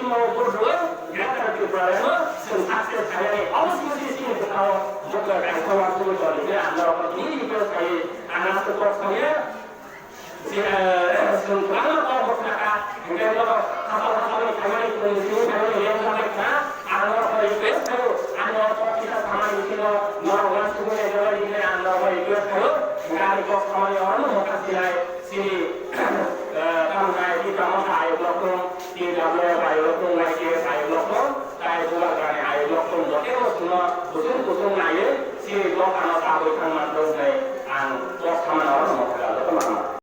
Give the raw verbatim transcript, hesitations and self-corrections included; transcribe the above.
Greater Tipraland no chwng success khainani obo simi simi bwkhao bugra kaisa uansugwi tongdi hwnwi ang norokno tini request khlaiwi ang aswk kok songya. Chwng kwbangma kok bwkha kha, hwnkhe norok hachal hachalni khaimani, chwngni simi khaimani leng wngwi kha. Ang norokno request khlaio, ani o kok kisa samani bisingo norok uansugwi nai jagwi hwnwi ang norokno request khlaio. Hwnkhe ani kok samani orono mwthang sinai. Chini, eh, tamo hai, di tamo hai, lokong, di tamo hai, lokong, lai ke hai, lokong, tai bubagrani hai, lokong, bote bo suno, kusung kusung naiye, chini dophano tabwi thangma tong,